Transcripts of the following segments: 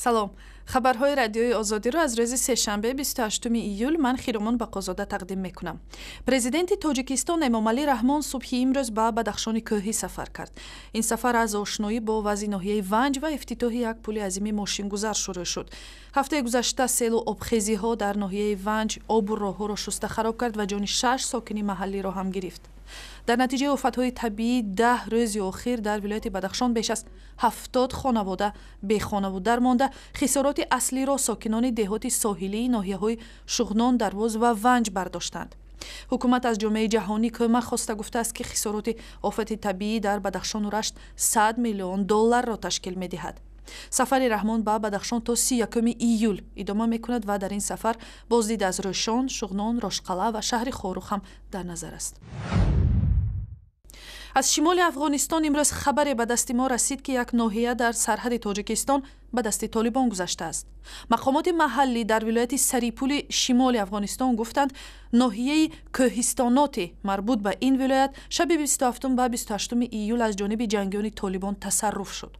Салом. Хабарҳои Радиои Озодиро аз рӯзи сешанбе, 28 июл, ман, Хиромон Бақозода, тақдим мекунам. Президенти Тоҷикистон Эмомалӣ Раҳмон субҳи имрӯз ба Бадахшони Кӯҳӣ сафар кард. Ин сафар аз ошноӣ бо вазъи ноҳияи Ванҷ ва ифтитоҳи як пули азими мошингузар шурӯъ шуд. Ҳафтаи гузашта селу обхезиҳо дар ноҳияи Ванҷ обу роҳҳоро шуста хароб кард ва ҷони шаш сокини маҳаллиро ҳам гирифт. Дар натиҷаи офатҳои табиӣ 10 рӯзи охир дар вилояти Бадахшон беш аз 70 хонавода бехонаву дар монда. Хисороти аслиро сокинони деҳоти соҳилии ноҳияҳои Шуғнон, Дарвоз ва Ванҷ бардоштанд. Ҳукумат аз ҷомеаи ҷаҳонӣ кӯмак хоста, гуфтааст, ки хисороти офати табиӣ дар Бадахшону Рашт 100 миллион долларро ташкил медиҳад. Сафари Раҳмон ба Бадахшон то 31 июл идома мекунад ва дар ин сафар боздид аз Рӯшон, Шуғнон, Рошқалъа ва шаҳри Хоруғ ҳам дар назар аст. Аз шимоли Афғонистон имрӯз хабаре ба дасти мо расид, ки як ноҳия дар сарҳади Тоҷикистон ба дасти Толибон гузаштааст. Мақомоти маҳаллӣ дар вилояти Сарипули шимоли Афғонистон гуфтанд, ноҳияи Кӯҳистоноти марбут ба ин вилоят шаби 27 ба 28 июл аз ҷониби ҷангиёни Толибон тасарруф шуд.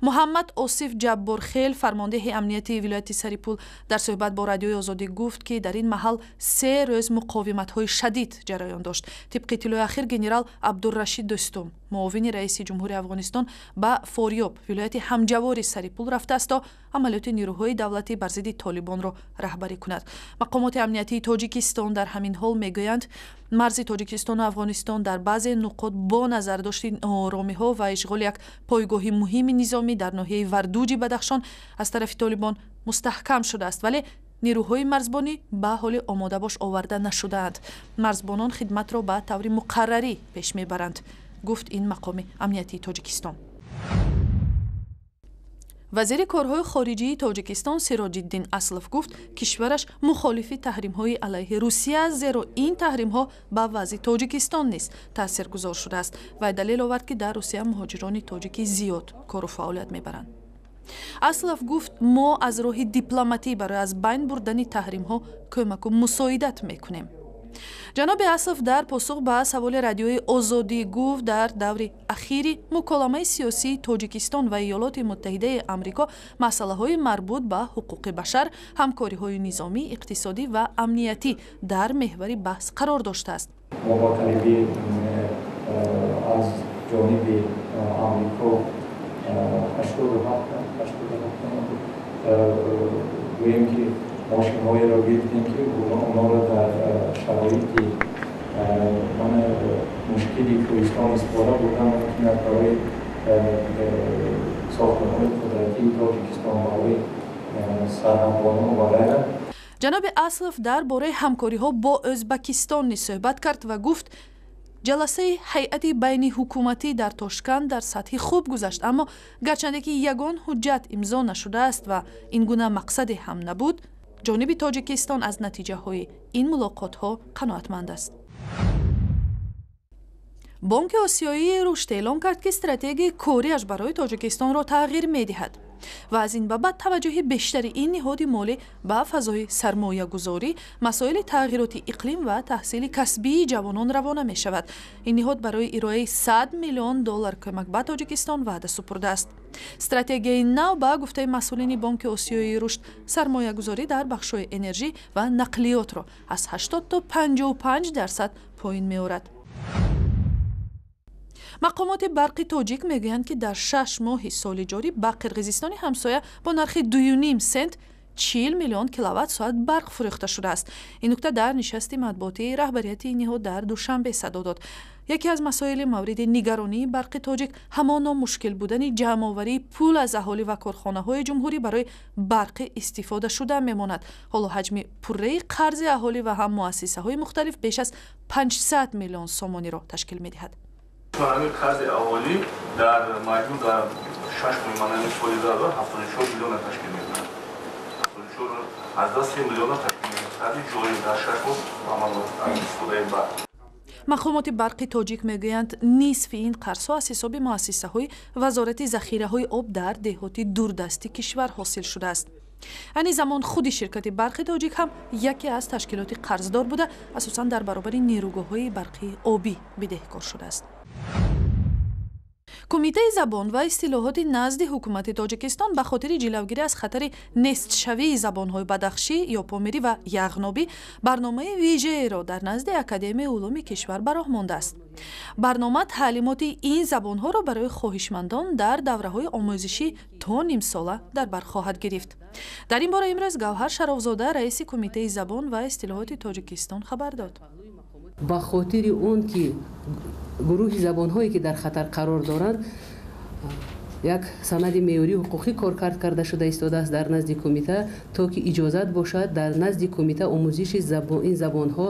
Муҳаммад Осиф Ҷабборхел, фармондеҳи амнияти вилояти Сарипул, дар суҳбат бо Радиои Озодӣ гуфт, ки дар ин маҳал 3 рӯз муқовиматҳои шадид ҷараён дошт. Тибқи иттилои ахир, генерал Абдуррашид Дӯстум, муовини раиси ҷумҳури Афғонистон, ба Форёб, вилояти ҳамҷавори Сарипул, рафтааст, то амалиёти нирӯҳои давлатӣ бар зидди Толибонро раҳбарӣ кунад. Мақомоти амниятии Тоҷикистон дар ҳамин ҳол мегӯянд, марзи Тоҷикистону Афғонистон дар баъзе нуқот бо назардошти нооромиҳо ва ишғоли як пойгоҳи муҳими низомӣ дар ноҳияи Вардуҷи Бадахшон аз тарафи Толибон мустаҳкам шудааст, вале нирӯҳои марзбонӣ ба ҳоли омодабош оварда нашудаанд. Марзбонон хидматро ба таври муқаррарӣ пеш мебаранд, гуфт ин мақоми амниятии Тоҷикистон. Вазири корҳои хориҷии Тоҷикистон Сироҷиддин Аслов гуфт, кишвараш мухолифи таҳримҳои алайҳи Русия аст, зеро ин таҳримҳо ба вазъи Тоҷикистон низ таъсиргузор шудааст. Вай далел овард, ки дар Русия муҳоҷирони тоҷикӣ зиёд кору фаъолият мебаранд. Аслов гуфт, мо аз роҳи дипломатӣ барои аз байн бурдани таҳримҳо кӯмаку мусоидат мекунем. Ҷаноби Аслов дар посух ба саволи Радиои Озодӣ гуфт, дар даври ахири муколамаи сиёсии Тоҷикистон ва Иёлоти Муттаҳидаи Амрико масъалаҳои марбут ба ҳуқуқи башар, ҳамкориҳои низомӣ, иқтисодӣ ва амниятӣ дар меҳвари баҳс қарор доштааст. Мо ба қариби аз ҷониби Амрико 87 гӯем, ки мошинҳоеро гирифтем, ки онҳоро дар шароити мушкили кӯҳистон истифода бурдан мумкин аст барои сохтмонҳои қудратии Тоҷикистон, барои сарҳадбонон ва ғайра. Ҷаноби Аслов дар бораи ҳамкориҳо бо Ӯзбакистон низ суҳбат кард ва гуфт, ҷаласаи ҳайати байниҳукуматӣ дар Тошканд дар сатҳи хуб гузашт, аммо гарчанде ки ягон ҳуҷҷат имзо нашудааст ва ин гуна мақсаде ҳам набуд, ҷониби Тоҷикистон аз натиҷаҳои ин мулоқотҳо қаноатманд аст. Бонки Осиёии Рушд эълон кард, ки стратегияи кориаш барои Тоҷикистонро тағйир медиҳад ва аз ин ба баъд таваҷҷӯҳи бештари ин ниҳоди молӣ ба фазои сармоягузорӣ, масоили тағйироти иқлим ва таҳсили касбии ҷавонон равона мешавад. Ин ниҳод барои ироаи 100 миллион доллар кӯмак ба Тоҷикистон ваъда супурдааст. Стратегияи нав, ба гуфтаи масъулини Бонки Осиёии Рушд, сармоягузорӣ дар бахшҳои энержӣ ва нақлиётро аз 80 то 55% поин меорад. Мақомоти Барқи Тоҷик мегӯянд, ки дар 6 моҳи соли ҷорӣ ба Қирғизистони ҳамсоя бо нархи 2,5 сент 40 миллион киловатт соат барқ фурӯхта шудааст. Ин нукта дар нишасти матбуотии раҳбарияти ин ниҳод дар Душанбе садо дод. Яке аз масоили мавриди нигаронии Барқи Тоҷик ҳамоно мушкил будани ҷамъоварии пул аз аҳолӣ ва корхонаҳои ҷумҳурӣ барои барқи истифодашуда мемонад. Ҳоло ҳаҷми пурраи қарзи аҳолӣ ва ҳам муассисаҳои мухталиф беш аз 500 миллион сомониро ташкил медиҳад. Ҳамин қарзи аҳолӣ дар маҷмӯъ дар 6 моҳи манами соли 2074 миллиона ташкил мекунад. 74 аз миллиона ташкил мекунад. Қарзи ҷорӣ дар 6 моҳ аз истифодаи барқ. Мақомоти Барқи Тоҷик мегӯянд, нисфи ин қарзҳо аз ҳисоби муассисаҳои Вазорати захираҳои об дар деҳоти дурдасти кишвар ҳосил шудааст. Айни замон худи ширкати Барқи Тоҷик ҳам яке аз ташкилоти қарздор буда, асосан дар баробари нерӯгоҳҳои барқии обӣ бидеҳкор шудааст. Кумитаи забон ва истилоҳоти назди ҳукумати Тоҷикистон ба хотири ҷилавгирӣ аз хатари нестшавии забонҳои бадахшӣ ё помирӣ ва яғнобӣ барномаи вижаеро дар назди Академияи улуми кишвар ба роҳ мондааст. Барнома таълимоти ин забонҳоро барои хоҳишмандон дар давраҳои омӯзишӣ то нимсола дар бар хоҳад гирифт. Дар ин бора имрӯз Гавҳар Шарофзода, раиси Кумитаи забон ва истилоҳоти Тоҷикистон, хабар дод. Ба хотири он ки гурӯҳи забонҳое ки дар хатар қарор доранд, як санади меъёрии ҳуқуқӣ коркард карда шуда истодааст дар назди кумита, то ки иҷозат бошад дар назди кумита омӯзиши ин забонҳо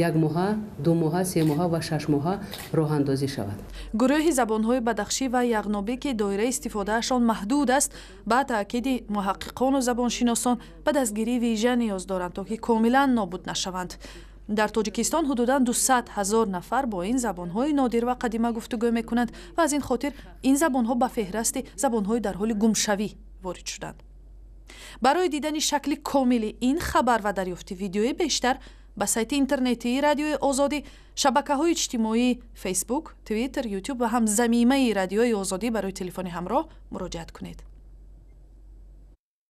якмоҳа, 2 моҳа, 3 моҳа ва 6 моҳа роҳандозӣ шавад. Гурӯҳи забонҳои бадахшӣ ва яғнобӣ, ки доираи истифодаашон маҳдуд аст, ба таъкиди муҳаққиқону забоншиносон, ба дастгирии вижа ниёз доранд, то ки комилан нобуд нашаванд. Дар Тоҷикистон ҳудудан 200 ҳазор нафар бо ин забонҳои нодир ва қадима гуфтугӯ мекунанд ва аз ин хотир ин забонҳо ба феҳрасти забонҳои дар ҳоли гумшавӣ ворид шуданд. Барои дидани шакли комили ин хабар ва дарёфти видеои бештар ба сайти интернетии Радиои Озодӣ, шабакаҳои иҷтимоии Фейсбук, Твиттер, Ютуб ва ҳам замимаи Радиои Озодӣ барои телефони ҳамроҳ муроҷиат кунед.